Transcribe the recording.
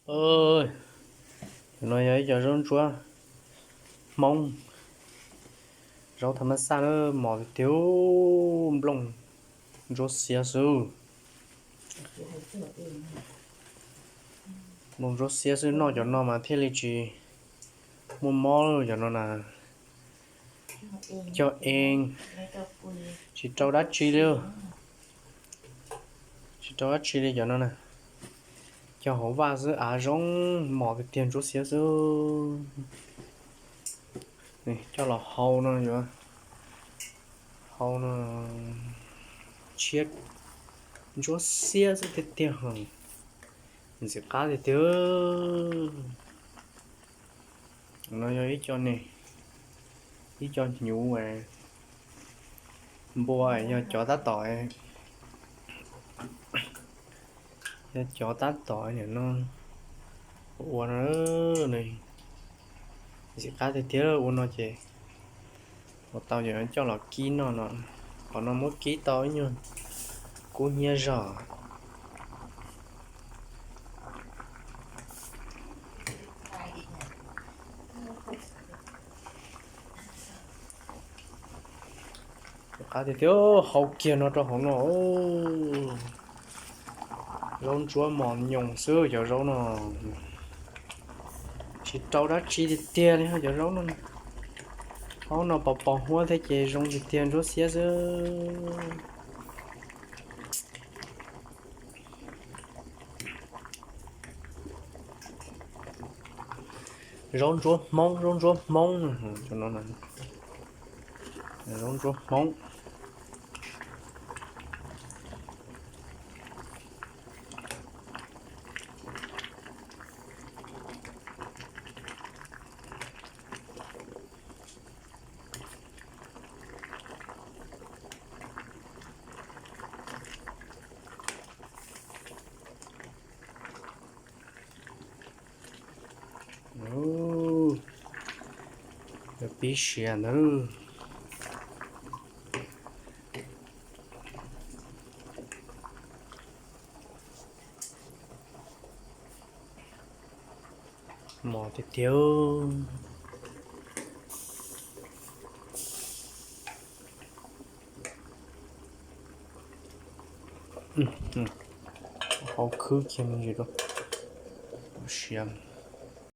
Cov no yog ib co zaub ntsuab Hmoob, zaub tham mas xaj na, mos tiag tiag, nplooj ntsuab xiab xwb. Nplooj ntsuab xiab xwb, noj cov no mas thiaj li tsis muaj mob cov no na. Cog ees, tsis rau dab tsi li. Tsis rau dab tsi li cov no na. Cog hauv vaj xwb av zoo, mos tiag tiag, ntsuab xiab xwb. Coj los hau no yuav hau no, tshiab ntsuab xiab xwb tiag tiag, ntxim qab tiag tiag. No yog ib co ne, ib co hnyuv npua, yog cov tab tom, yog cov tab tom no ua no, ntxim qab tiag tiag. Ua no ces ua tau ces coj los kib noj no. Qhov no muab kib tau ib nyuag kub hnyiab zog. Qab tiag tiag, hau kiag no rau hauv no. Zaub ntsuab mos nyoos xwb cov zaub no. Tsis rau dab tsi tiag tiag li cov zaub no. Zaub no pos pos huab thiab ces zoo tiag tiag, ntsuab xiab xwb. Zaub ntsuab Hmoob, zaub ntsuab Hmoob, zaub ntsuab Hmoob. Yuav pib siav ntawd. Mos tiag tiag. Hau khwb kiag me ntsis rau siav.